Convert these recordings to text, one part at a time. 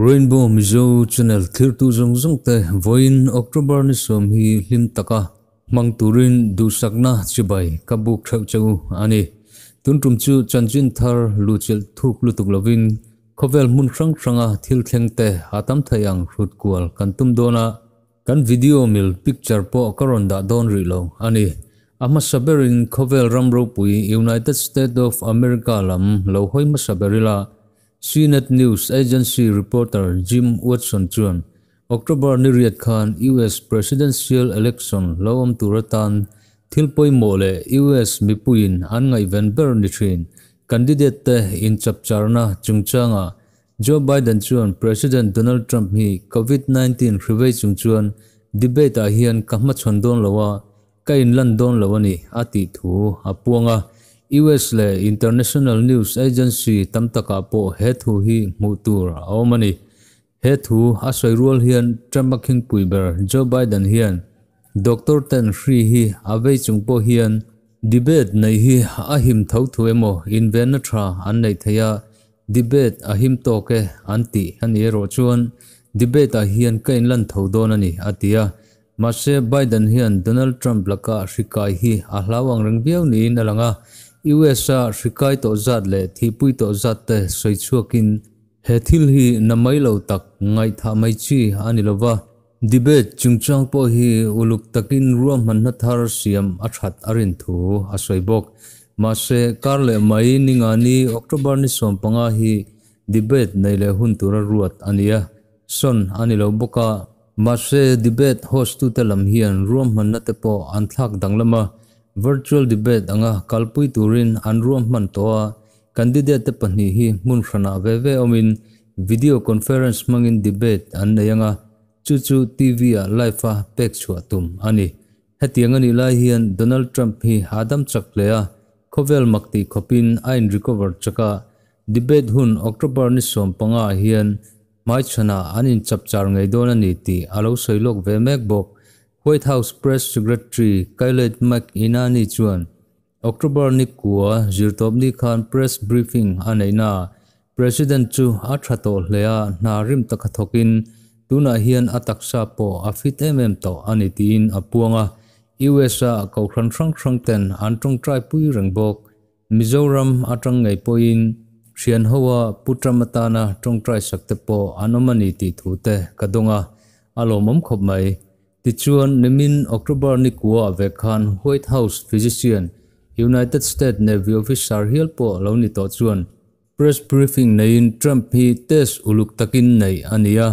Rainbow Mizo channel thirtu zawng zawng te vawiin October ni sawm hi hlim taka hmang turin duhsakna chibai ka buk theuh che u a ni. Tun tum chu chanchin thar luhchilh thuk lutuk lovin khawvel hmun hrang hranga thil thleng te a tam thei ang hrut kual kan tum dawn a. Kan video mil picture pawh ka rawn dah dawn rih lo a ni. A hmasa berin khawvel ram ropui United States of America lam lo hawi hmasa ber ila, CNET News Agency reporter Jim Watson chuan October ni riat khan US Presidential Election lo awm tur atan thil pawimawh leh US mipuiin an ngaihven ber ni thin candidate te inchapcharna chungchangah Joe Biden chuan President Donald Trump hi Covid 19 hrivei chung chuan debate ah hian ka hmachhawn dawn lo a, ka inlan dawn lo a ni, a tih thu a puang a. US leh international news agency tam takah pawh he thu hi hmuh tur a awm a ni. He thu a sawi rual hian Trump a khingpui ber Joe Biden hian doctor ten hri hi a vei chung pawh hian debate neih hi a him tho thu emaw invenna tha an neih theih a, Debate a him tawk e an tih a ni erawh chuan debate ah hian ka inlan tho dawn a ni a ti a. Mahse Biden hian Donald Trump laka hri kai hi a hlau ang reng viau niin a lang a, US a hri kai tawh zat leh thihpui tawh zat te sawi chhuakin he thil hi na mai lo tak ngaihthah mai chi a ni lova. Debate chungchang pawh hi uluk takin ruahmanna thar siam a that a rin thu a sawi bawk. Mahse, kar leh mai ningani October ni 15 hi debate nei leh hun tura ruat a ni a, sawn a ni lo bawk a. Mahse, debate host tute lam hian ruahmanna te pawh an thlak danglam a, virtual debate anga kalpui turin an ruahman tawh a, candidate te pahnih hi hmun hranah ve ve awmin video conference hmangin debate an nei anga, chu chu TV ah live a pek chhuah tum a ni. Hetiang a nih lai hian Donald Trump hi a dam chak hle a, khawvel mak tih khawpin a in recover chak a, debate hun October ni 15 ah hian hmaichhanah an in chapchar ngei dawn a ni tih a lo sawi lawk ve mek bawk. White House Press Secretary Kayleigh McEnany chuan October ni kua zirtawpni khan press briefing a neihna ah President chu a tha tawh hle a, hna rim taka thawkin tunah hian a taksa pawh a fit em em tawh a ni tiin a puang a, US a kohhran hrang hrang ten an tawngtai pui reng bawk. Mizoram atang ngei pawhin thian ho a Pu Trump atana tawngtai sak te pawh an awm a ni tih thu te ka dawng a, a lawmawm khawp mai. Tichuan, nimin October ni kua ah vek khan White House physician, United States Navy officer hial pawh lo ni tawh chuan press briefing neiin Trump hi test uluk takin neih a ni a,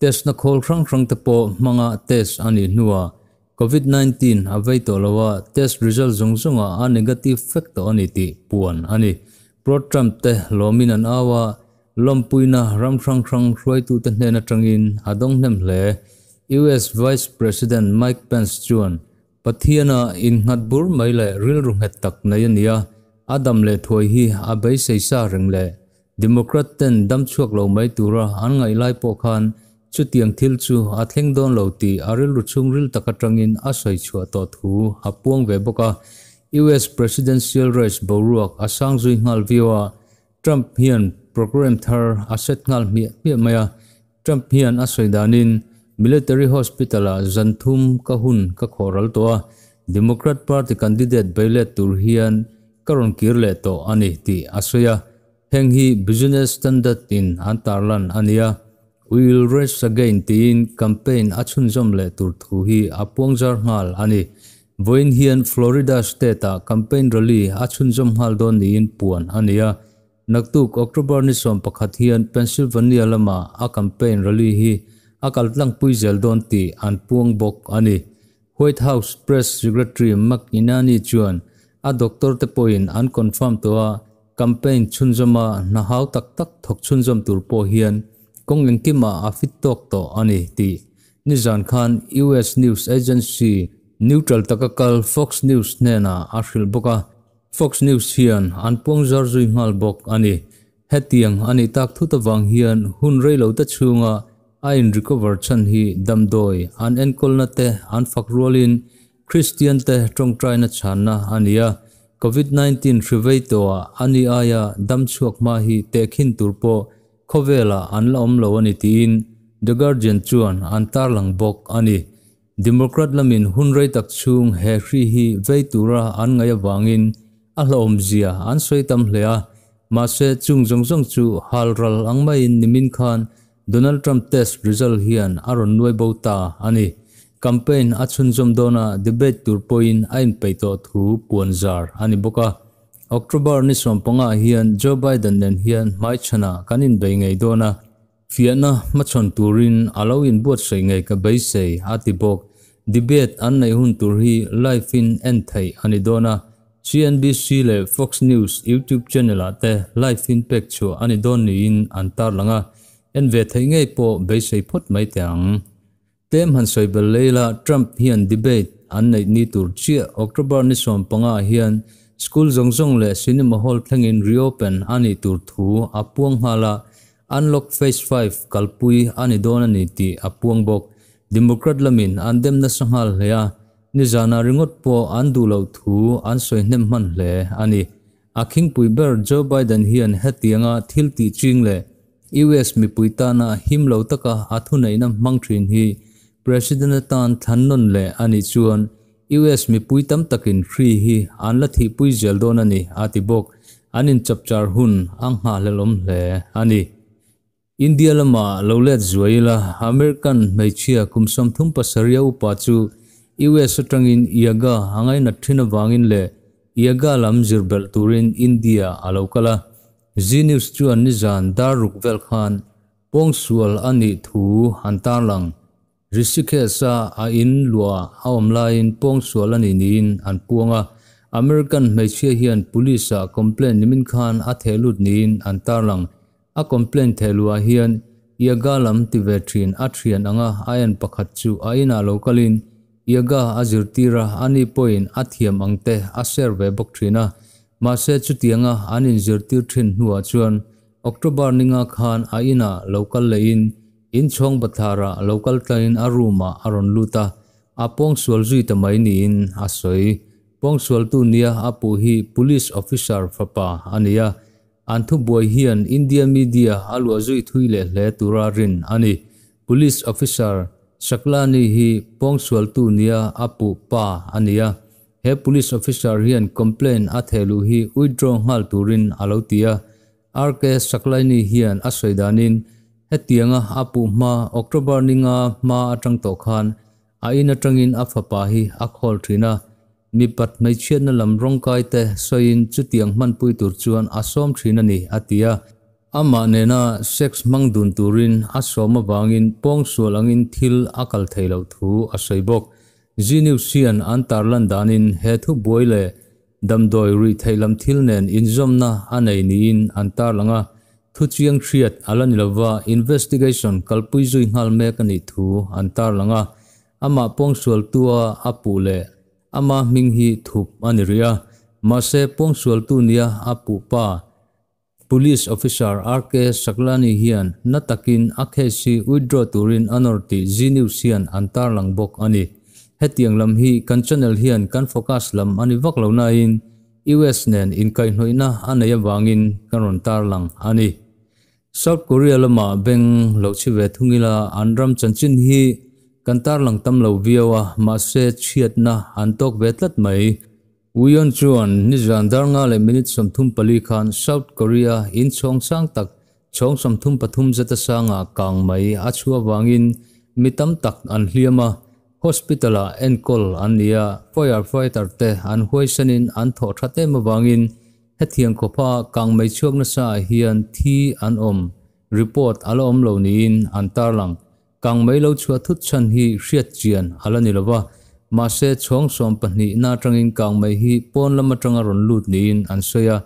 test na khawl hrang hrang te pawh hmanga test a nih hnuah Covid 19 a vei tawh lo a, test result zawng zawngah a negative vek tawh a ni tih puan a ni. Pro-Trump te lawmin an au a, Lawmpuina ram hrang hrang hruaitute hnen atangin a dawng hnem hle. US Vice President Mike Pence chuan, Pathiana innghat bur mai leh rilru nghet tak nei a nia, a dam leh thuai hi a beisei sa reng leh Democrat ten dam chhuak lo mai tura an ngaih lai pawh khan chutiang thil chu a thleng dawn lo tih a rilru chhungril tak atangin a sawi chhuah tawh thu a puang ve bawk a. US Presidential race boruak a sang zui nghal viau a, Trump hian program thar a set nghal hmiah hmiah mai a, Trump hian a sawi danin military hospital ah zan thum ka hun ka khawh ral tawh a, Democrat party candidate bei let tur hian ka rawn kir leh tawh a ni tih a sawi a, heng hi Business Standard in an tarlan a nia, We will rise again tiin campaign a chhunzawm leh tur thu hi a puangzar nghal a ni. Vawiin hian Florida state-ah campaign rally a chhunzawm nghal dawn niin puan a ni a. Naktuk October ni 11 hian Pennsylvania lama a campaign rally hi a kal tlangpui zel dawn tih an puang bawk a ni. White House Press Secretary McEnany chuan a doctor te pawhin an confirm tawh a, campaign chhunzawma hna hau tak tak thawk chhunzawm tur pawh hian kawng engkimah a fit tawk tawh a ni tih Nizan khan US news agency neutral taka kal Fox News hnenah a hrilh bawk a, Fox News hian an puang zar zui nghal bawk a ni. Hetiang a nih tak thut avang hian hun rei lo te chhunga a in recover chhan hi damdawi an enkawlna te an fak rualin Kristian te tawngtaina chhanna a ni a, Covid 19 hri vei tawhah a ni aia dam chhuak hma hi tehkhin tur pawh. khawvelah an la awm lo a ni tiin The Guardian chuan an tarlang bawk a ni. Democrat lamin hun rei tak chhung he hri hi vei tura an ngaih avangin a hlauhawmzia an sawi tam hle a, mahse chung zawng zawng chu halral ang maiin nimin khan Donald Trump test result hian a rawn nuai bo ta a ni. Campaign a chhunzawm dawna debate tur pawhin a inpeih tawh thu puan zar a ni bawk a. October ni 15 hian Joe Biden nen hian hmaichhanah kan inbei ngei dawn a. Fiahna hmachhawn turin a lo inbuatsaih ngei ka beisei, a ti bawk. Debate an neih hun tur hi live in en theih a ni dawn a, CNBC leh Fox News YouTube channel ah te live in pek chhuah a ni dawn niin an tarlang a, en ve theih ngei pawh beisei phawt mai teh ang. Tlem han sawi bel lei la, Trump hian debate an neih ni tur chiah October ni 15 ah hian school zawng zawng leh cinema hall thlengin reopen a nih tur thu a puang nghal a, Unlock Phase 5 kalpui a ni dawn a ni tih a puang bawk. Democrat lamin an dem nasa nghal hle a, nizanah ringawt pawh an duh loh thu an sawi hnem hman hle a ni. A khingpui ber Joe Biden hian hetianga thil tih ching leh US mipui tana him lo taka a thuneihna hmang thin hi President atan thlan nawn leh a nih chuan US mipui tam takin hri hi an la thihpui zel dawn a ni, a ti bawk. An inchapchar hun a nghahhlelawm hle a ni. India lama lo let zuai ila, American hmeichhia kum 37 upa chu US atangin Yaga a ngainat thin avangin leh Yaga lam zir belh turin India a lo kal a. Zee News chuan nizan dar ruk vel khan pawngsual a nih thu an tarlang. Rishikesh-a a in luah a awm laiin pawngsual a nih niin an puang a, American hmeichhia hian police-ah complaint nimin khan a theh lut niin an tarlang. A complaint theh luah hian Yaga lam ti ve thin a thian anga a en pakhat chu a inah lo kalin Yaga a zirtir a, ani pawhin a thiam ang te a share ve bawk thin a. Mahse chutianga an inzirtir thin hnuah chuan October ninga khan a inah lo kal lehin Inchhawng bathlarah lo kal tlaiin a room-ah a rawn lut a, a pawngsual zui ta mai niin a sawi. Pawngsualtu nia a puh hi Police officer fapa a ni a, an thubuai hian India media a luah zui thui leh hle tura rin a ni. Police officer Saklani hi pawngsualtu nia a puh pa a ni a, he police officer hian complaint a thehluh hi withdraw nghal turin a lo ti a, RK Saklaini hian a sawi danin, hetianga a puh hma October ni nga hma atang tawh khan a in atangin a fapa hi a khawl thin a, mipat hmeichhiatna lam rawngkai te sawiin chutiang hmanpui tur chuan a sawm thin a ni, a ti a. Amah nena sex hmang dun turin a sawm avangin pawngsual angin thil a kal thei loh thu a sawi bawk. Zee News hian an tarlan danin he thu buai leh Damdawi ruih theih lam thil nen inzawmna a nei niin an tarlang a, thu chiang hriat a la ni lova investigation kalpui zui nghal mek a nih thu an tarlang a, amah pawngsualtua a puh leh ama hming hi thup a ni rih a, mahse pawngsualtu nia a puh pa Police Officer RK Saklani hian na takin a case hi withdraw turin a nawr tih Zee News hian an tarlang bawk a ni. Hetiang lam hi kan channel hian kan focus lam a ni vak lo nain US nen inkaihhnawihna a nei avangin kan rawn tarlang a ni. South Korea lama beng lo chhi ve thung ila an ram chanchin hi kan tarlang tam lo viau a, mahse chhiatna an tawk ve tlat mai. Uion chuan nizan dar nga leh minute 34 khan South Korea inchhawng sang tak chhawng 33 zeta sanga kang mai a chhuah avangin mi tam tak an hliam a, hospital-ah enkawl an ni a, firefighter te an huaisanin an thawh that em avangin hetiang khawpa kang mai chhuak nasa ah hian thi an awm report a la awm lo niin an tarlang. Kang mai lo chhuah thut chhan hi hriat chian a la ni lo va, mahse chhawng 12 na atangin kang mai hi pawn lam atanga rawn lut niin an sawi a,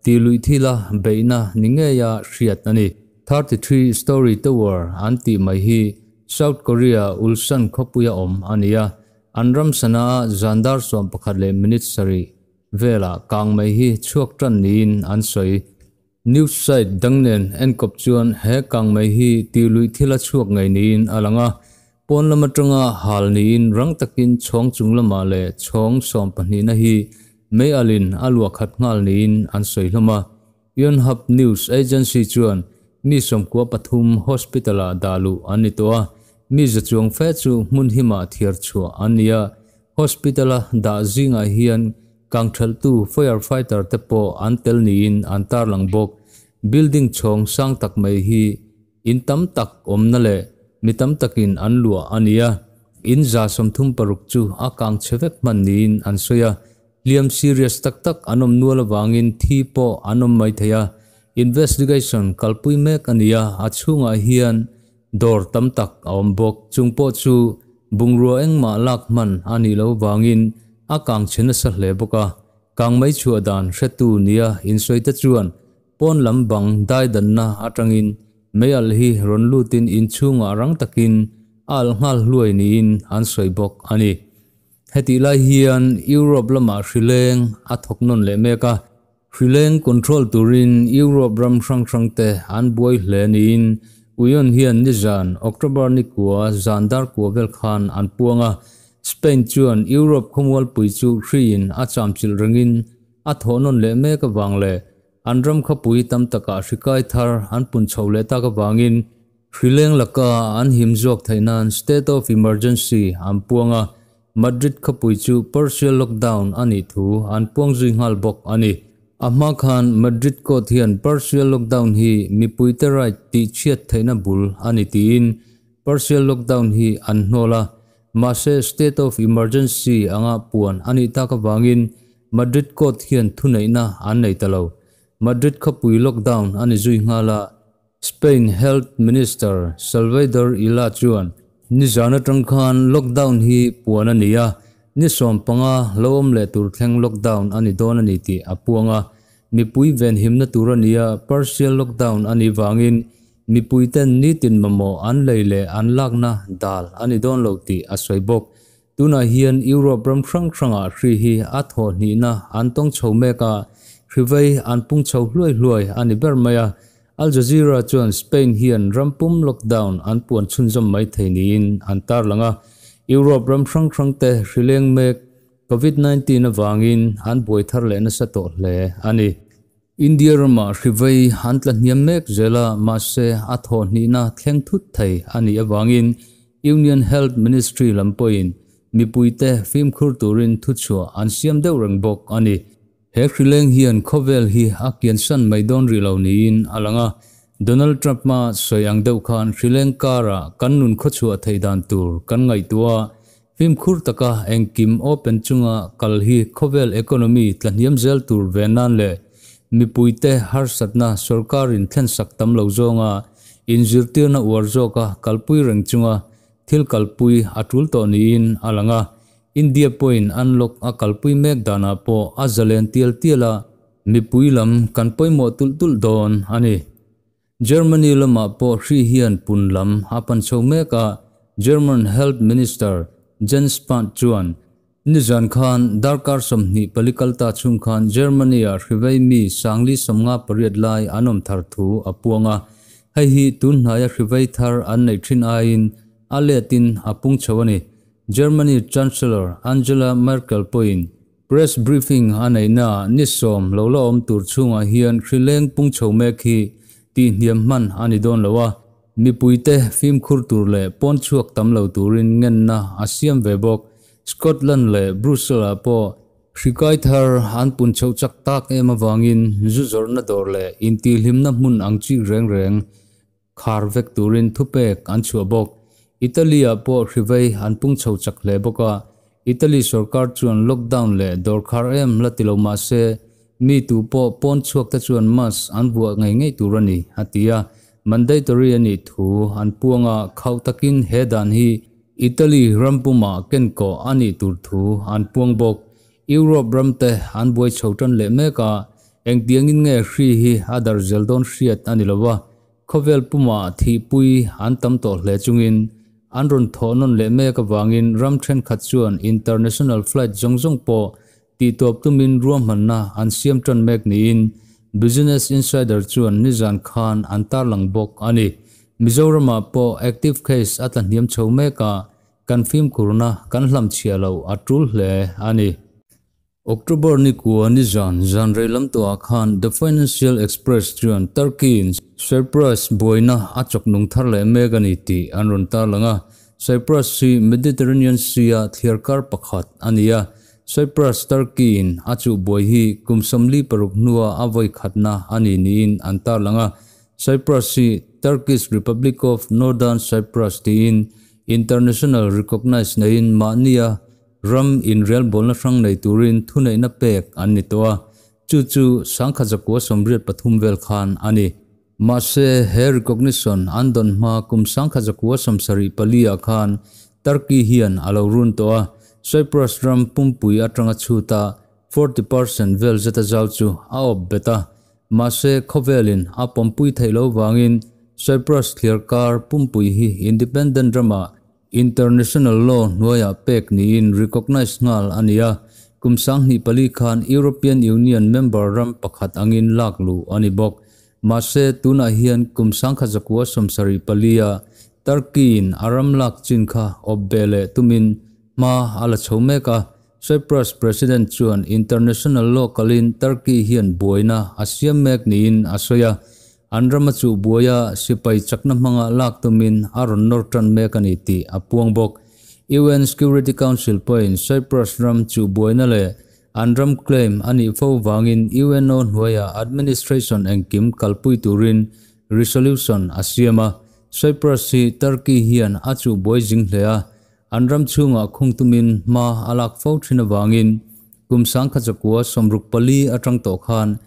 tih luih thila beihna ni ngeia hriat a ni. 33 Story Tower an tih mai hi South Korea Ulsan khawpuia awm a ni a, an ram sana zan dar 11 leh minute 7 velah kang mai hi chhuak tan niin an sawi. News site dang nen enkawp chuan he kang mai hi tih luih thil a chhuak ngei niin a lang a, pawn lam atanga hal niin rang takin chhawng chung lamah leh chhawng 12 na hi mei alin a luah khat nghal niin an sawi hlawm a. Yonhap News Agency chuan mi 93 hospital-ah dah luh an ni tawh a, mi za chuang fe chu hmun himah thiar chhuah an ni a. Hospital-a dah zingah hian kangthalhtu fire fighter te pawh an tel niin an tarlang bawk. Building chhawng sang tak mai hi in tam tak awmna leh mi tam takin an luah a ni a, in 36 chu a kang chhe vek hman niin an sawi a, hliam serious tak tak an awm nual avangin thi pawh an awm mai thei a, investigation kalpui mek a ni a, a chhungah hian dawr tam tak a awm bawk, chung pawh chu bungrua engmah lak hman a nih loh avangin a kang chhe nasa hle bawk a, kang mai chhuah dan hretu nia insawi te chuan pawn lam bang daidanna atangin mei alh hi rawn lutin inchhungah rang takin a alh nghal hluai niin an sawi bawk a ni. Hetih lai hian Europe lamah hrileng a thawk nawn leh mek a, hrileng control turin Europe ram hrang hrangte an buai hle niin Uion hian nizan October ni kua zan dar kua vel khan an puang a, Spain chuan Europe khawmualpui chu hriin a chamchilh rengin a thawh nawn leh mek avang leh an ram khawpui tam takah hri kai thar an pun chhoh leh tak avangin hrileng laka an him zawk theih nan state of emergency an puang a, Madrid khawpui chu partial lockdown a nih thu an puang zui nghal bawk a ni. A hma khan Madrid court hian partial lockdown hi mipuite right tih chhiat theihna bul a ni tiin partial lockdown hi an hnawl a, mahse state of emergency anga puan a nih tak avangin Madrid court hian thuneihna an nei ta lo. Madrid khawpui lockdown a ni zui nghal a, Spain Health Minister Salvador Illa chuan nizan atang khan lockdown hi puan a ni a, ni 15 lo awm leh tur thleng lockdown a ni dawn a ni tih a puang a. Mipui venhimna tur a ni a, partial lockdown a nih vangin mipuiten nitin mamawh an lei leh an lakna dal a ni dawn lo tih a sawi bawk. Tunah hian Europe ram hrang hrangah hri hi a thawh hnihna an tawng chho mek a, hri vei an pung chho hluai hluai a ni ber mai a. Al Jazeera chuan Spain hian ram pum lockdown an puan chhunzawm mai thei niin an tarlang a, Europe ram hrang hrangte hri leng mek Covid-19 avangin an buai thar leh nasa tawh hle a ni. India ramah hri vei an tla hniam mek zel a, mahse a thawh hnihna thleng thut thei a nih avangin Union Health Ministry lam pawhin mipuite fimkhur turin thuchhuah an siam deuh reng bawk a ni. He hrileng hian khawvel hi a kiansan mai dawn rih lo niin a lang a, Donald Trump-a sawi ang deuh khan hrileng karah kan nun khawchhuah theih dan tur kan ngaihtuah a, fimkhur taka engkim open chunga kal hi khawvel economy tlahniam zel tur ve nan leh mipuite harsatna sorkarin thlensak tam lo zawnga inzirtirna uar zawka kalpui reng chunga thil kalpui a tul tawh niin a lang a. India pawhin unlock a kalpui mek danah pawh a zalen tial tial a, mipui lam kan pawimawh tulh tulh dawn a ni. Germany lamah pawh hri hian pun lam a pan chho mek a, German Health Minister Jens Spahn chuan nizan khan darkar 24 kalta chhung khan Germany-ah hri vei mi 458 lai an awm thar thu a puang a, hei hi tun hnaia hri vei thar an neih thin aiin a letin a pung chho a ni. Germany Chancellor Angela Merkel pawhin press briefing a neihnaah ni 10 lo la awm tur chhungah hian hri leng pung chho mek hi tih hniam hman a ni dawn lo a, mipuite fimkhur tur leh pawn chhuak tam lo turin ngenna a siam ve bawk. Scotland leh Brussels-ah pawh hri kai thar an pun chhoh chak tak em avangin zu zawrhna dawr leh intihhlimna hmun ang chi reng reng khar vek turin thupek an chhuah bawk. Italy-ah pawh hri vei an pung chho chak hle bawk a, Italy sorkar chuan lockdown leh dawr khar em la ti lo mah se, mi tu pawh pawn chhuak te chuan mask an vuah ngei ngei tur a ni, a ti a. Mandatory a nih thu an puang a, khauh takin he dan hi Italy ram pumah kenkawh a nih tur thu an puang bawk. Europe ram te an buai chho tan leh mek a, engtiangin nge hri hi a darh zel dawn hriat a ni lo a, khawvel pumah thihpui an tam tawh hle chungin an rawn thawh nawn leh mek avangin ram thenkhat chuan international flight zawng zawng pawh tihtawp tumin ruahmanna an siam tan mek niin Business Insider chuan nizan khan an tarlang bawk a ni. Mizoramah pawh active case a tla hniam chho mek a, kan fimkhurna kan hlamchhiah lo a tul hle a ni. October ni kua ni zan zan rei lam tawhah khan The Financial Express chuan Turkey-in Cyprus buaina a chawk nung thar leh mek a ni tih an rawn tarlang a. Cyprus hi Mediterranean Sea-a thliarkar pakhat a ni a. Cyprus Turkey-in a chuh buai hi kum 46 hnua a vawi khatna a ni niin an tarlang a. Cyprus hi Turkish Republic of Northern Cyprus tiin international recognise neiin mahnia Ram inrialbawlna hrang nei turin thuneihna pek an ni tawh a, chu chu 1983 vel khan a ni. Mahse, he recognition an dawn hma kum 1974 ah khan Turkey hian a lo run tawh a, Cyprus ram pumpui atanga chhuta 40% vel zeta zau chu a awp bet a. Mahse, khawvelin a pawmpui theih loh vangin Cyprus thliar kar pumpui hi independent ramah International law hnuaiah pek niin recognise nghal a ni a, kum 2004 khan European Union member ram pakhat angin lak luh a ni bawk. Mahse, tunah hian kum 1974-a Turkey-in a ram lak chin kha awp ve leh tumin hma a la chho mek a, Cyprus President chuan international law kalin Turkey hian buaina a siam mek niin a sawi a, An ram a chuh buai a, sipai chakna hmanga lak tumin a rawn nawr tan mek a ni tih a puang bawk. UN Security Council pawhin Cyprus ram chuh buaina leh an ram claim a nih fo vangin UNO hnuaia administration engkim kalpui turin resolution a siam a. Cyprus hi Turkey hian a chuh buai zing hle a, an ram chhungah khung tumin hma a lak fo thin avangin kum 1964 atang tawh khan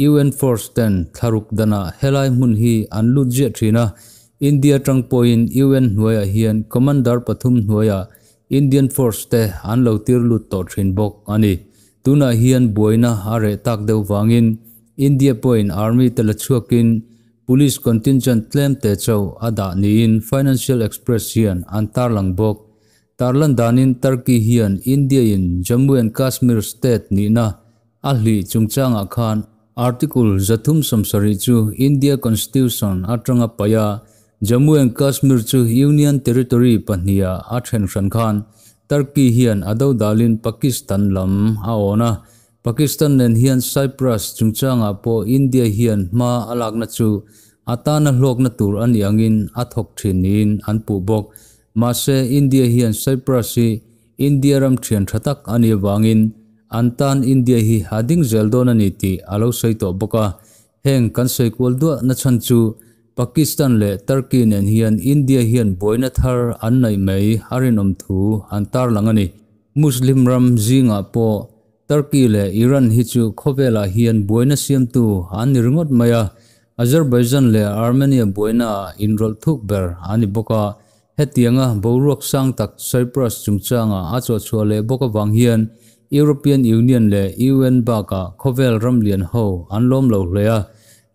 UN force ten thlaruk danah helai hmun hi an lut ziah thin a, India tang pawhin UN hnuaiah hian commander pathum hnuaiah Indian force te an lo tir lut tawh thin bawk a ni. Tunah hian buaina a reh tak deuh vangin India pawhin army te la chhuakin police contingent tlem te chauh a dah niin Financial Express hian an tarlang bawk. Tarlan danin Turkey hian India-in Jammu and Kashmir state nihna A hlih chungchangah khan Article 370 chu India Constitution atanga paih a, Jammu and Kashmir chu Union Territory pahniha a then hran khan Turkey hian a dodalin Pakistan lam a awn a. Pakistan nen hian Cyprus chungchangah pawh India hian hma a lakna chu a tana hlawkna tur a nih angin a thawk thin niin an puh bawk. Mahse, India hian Cyprus hi India ram thian tha tak a nih avangin an tan India hi a ding zel dawn a ni tih a lo sawi tawh bawk a. Heng kan sawi kual duah na chhan chu Pakistan leh Turkey nen hian India hian buaina thar an naih mai a rinawm thu an tarlang a ni. Muslim ram zingah pawh Turkey leh Iran hi chu khawvelah hian buaina siamtu an ni ringawt mai a, Azerbaijan leh Armenia buainaah inrawlh thuk ber a ni bawk a. Hetianga boruak sang tak Cyprus chungchanga a chawhchhuah leh bawk avang hian European Union leh UN bakah khawvel ram lian ho an lawm lo hle a,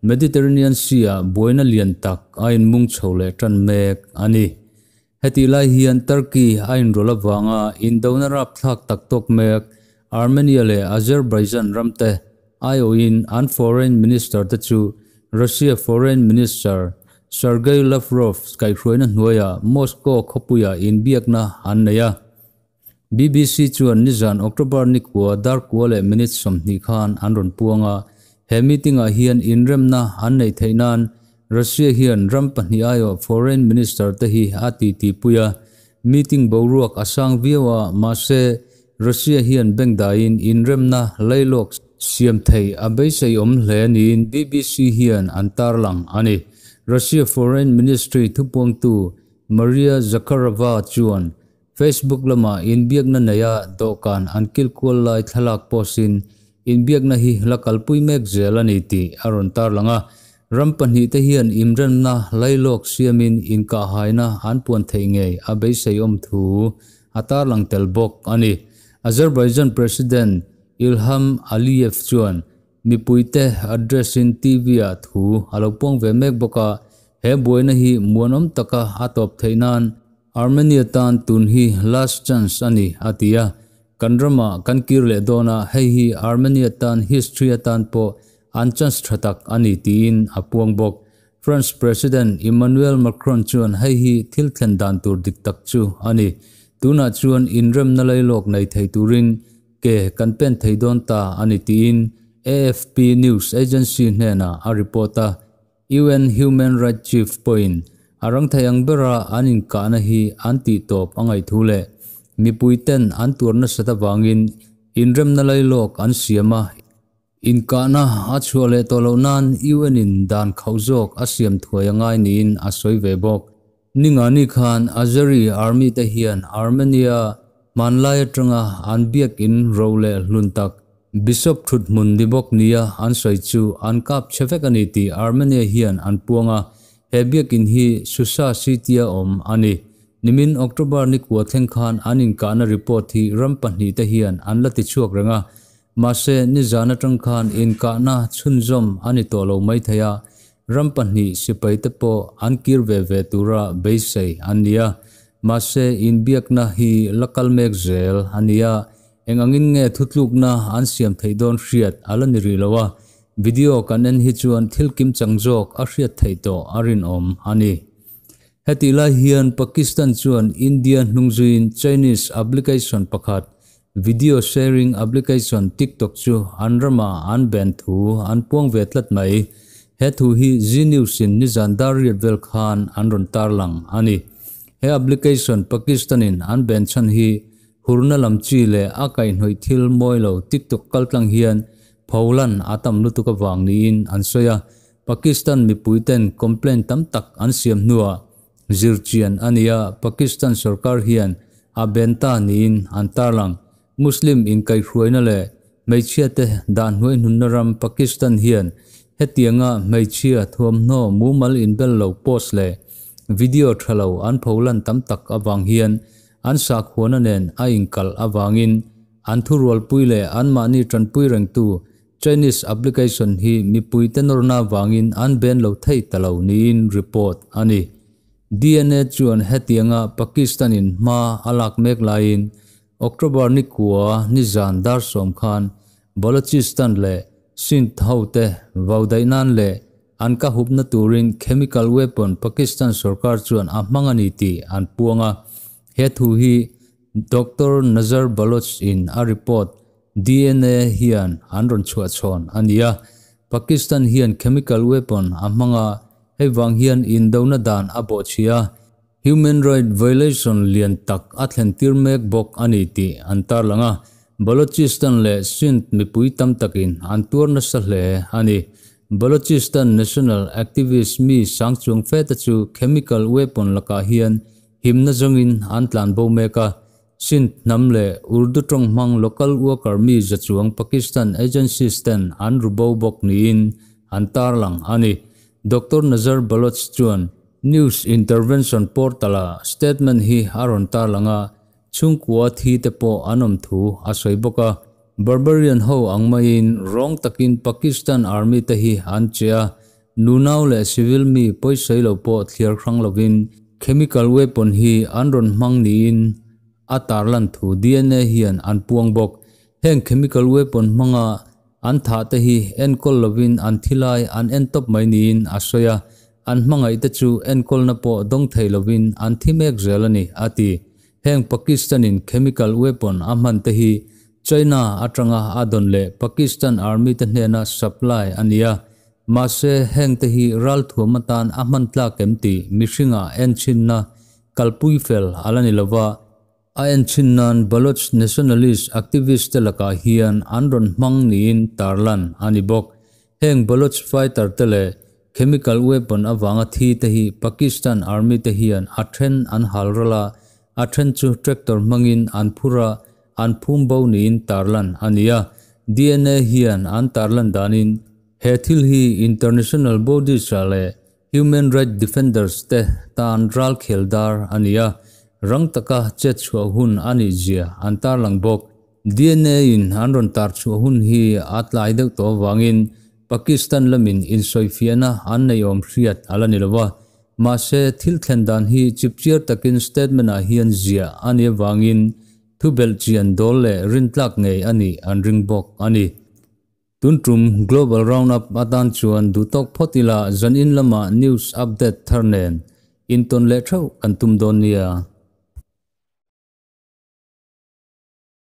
Mediterranean Sea-ah buaina lian tak a inmung chho leh tan mek a ni. Hetih lai hian Turkey a inrawlh avanga indona rapthlak tak tawk mek Armenia leh Azerbaijan ramte aiawhin an foreign minister te chu Russia foreign minister Sergei Lavrov kaihhruaina hnuaiah Moscow khawpuiah inbiakna an nei a. BBC chuan nizan October ni kua dar kua leh minute 20 khan an rawn puang a, he meeting-ah hian inremna an neih theih nan Russia hian ram pahnih aiawh foreign minister te hi a titipui a. Meeting boruak a sang viau a, mahse Russia hian bank daiin inremna lailawk siam theih a beisei awm hle niin BBC hian an tarlang a ni. Russia Foreign Ministry thupuangtu Maria Zakharova chuan Facebook lamah inbiakna neia dawhkan an kilkual lai thlalak post-in inbiakna hi la kalpui mek zel a ni tih a rawn tarlang a. Ram pahnihte hian inremna lailawk siamin inkahhaina an puan theih ngei a beisei awm thu a tarlang tel bawk a ni. Azerbaijan President Ilham Aliyev chuan mipuite address-in TV-ah thu a lo puang ve mek bawk a, he buaina hi muanawm taka a tawp theih nan Armenia tan tun hi last chance a ni, a ti a. Kan ramah kan kir leh dawn a, hei hi Armenia tan history atan pawh an chance tha tak a ni tiin a puang bawk. France President Emmanuel Macron chuan hei hi thil thlen dan tur dik tak chu a ni. Tunah chuan inremna lailawk nei thei turin ke kan pen thei dawn ta a ni tiin AFP news agency hnenah a report a. UN Human Rights Chief pawhin a rang thei ang bera an inkahna hi an tihtawp a ngaih thu leh mipuiten an tuar nasat avangin inremna lailawk an siam a, inkahna a chhuah leh tawh loh nan UN in dan khauh zawk a siam thuai a ngai niin a sawi ve bawk. Ningani khan Azeri Army te hian Armenia hmanlai atanga an biakin ro leh hlun tak Bishop thuthmun ni bawk nia an sawi chu an kap che vek a ni tih Armenia hian an puang a, he biakin hi Susa city-a awm a ni. Nimin October ni kua thleng khan an inkahna report hi ram pahnihte hian an la tichhuak reng a, mahse nizan atang khan inkahna chhunzawm a ni tawh lo maithei a, ram pahnih sipaite pawh an kir ve ve tura beisei an ni a, mahse inbiakna hi la kal mek zel a ni a, Eng angin nge thutlukna an siam theih dawn hriat a la ni rih lo a, video kan en hi chuan thil kim chang zawk a hriat theih tawh a rinawm a ni. Hetih lai hian Pakistan chuan India hnungzuiin Chinese application pakhat, video sharing application TikTok chu an ramah an ban thu an puang ve tlat mai. He thu hi Zee News-in nizan dar riat vel khan an rawn tarlang a ni. He application Pakistan-in an ban chhan hi Hurna lam chi leh a kaihhnawih thil mawi lo TikTok kaltlang hian pholan a tam lutuk avang niin an sawi a, Pakistan mipuiten complaint tam tak an siam hnuah zirchian a ni a, Pakistan sorkar hian a ben ta niin an tarlang. Muslim inkaihhruaina leh hmeichhiate dah hnuaihnunna ram Pakistan hian hetianga hmeichhia thuamhnaw mumal inbel lo post leh video tha lo an pholan tam tak avang hian An sakhuana nen a inkalh avangin an thurualpui leh anmahni tanpui rengtu Chinese application hi mipuite nawrna avangin an ben lo thei ta lo niin report a ni. DNA chuan hetianga Pakistan-in hma a lak mek laiin October ni kua nizan dar sawm khan Balochistan leh Sindh hote vaudaih nan leh an ka hupna turin chemical weapon Pakistan sorkar chuan a hmang a ni tih an puang a. He thu hi Doctor Nazar Baloch in a report DNA hian an rawn chhuah chhawn a ni a. Pakistan hian chemical weapon a hmang a, hei vang hian indona dan a bawhchhia a. Human right violation lian tak a thlen tir mek bawk a ni tih an tarlang a, Balochistan leh Sindh mipui tam takin an tuar nasa hle a ni. Balochistan national activist mi sang chuang fe te chu chemical weapon lakah hian himna zawngin an tlan bo mek a, Sindh hnam leh Urdu tawng hmang local worker mi za chuang Pakistan agencies ten an ru bo bawk niin an tarlang a ni. Doctor Nazar Baloch chuan News Intervention portal-a statement hi a rawn tarlang a, chhungkua thi te pawh an awm thu a sawi bawk a. Barbarian ho ang maiin rawng takin Pakistan Army te hi an che a, nunau leh civil mi pawisawi lo pawh thliar hrang lovin chemical weapon hi an rawn hmang niin a tarlan thu DNA hian an puang bawk. Heng chemical weapon hmanga An thah te hi enkawl lovin an thi lai an en tawp mai niin a sawi a, an hmangaih te chu enkawlna pawh dawng thei lovin an thi mek zel a ni, a ti. Heng Pakistan-in chemical weapon a hman te hi China atanga a dawn leh Pakistan Army te hnena supply a ni a, mahse heng te hi ralthuam atan a hman tlak em tih mihringa enchhinna kalpui fel a la ni lova, A enchhin nan Baloch nationalist activist te lakah hian an rawn hmang niin tarlan a ni bawk. Heng Baloch fighter te leh chemical weapon avanga thi te hi Pakistan army te hian a then an hal ral a, a then chu tractor hmangin an phur a, an phum bo niin tarlan a ni a. DNA hian an tarlan danin he thil hi international bodies ah leh Human Right Defenders te tan ral khel dar a ni a, rang taka chet chhuah hun a nih zia an tarlang bawk. DNA in an rawn tar chhuah hun hi a tlai deuh tawh avangin Pakistan lamin insawifiahna an nei awm hriat a la ni lo a, mahse thil thlen dan hi chipchiar takin statement ah hian ziah a nih avangin thubelh chian dawl leh rintlak ngei a nih an ring bawk a ni. Tun tum Global Roundup atan chuan duhtawk phawt ila zanin lama news update thar nen intawn leh theuh kan tum dawn nia.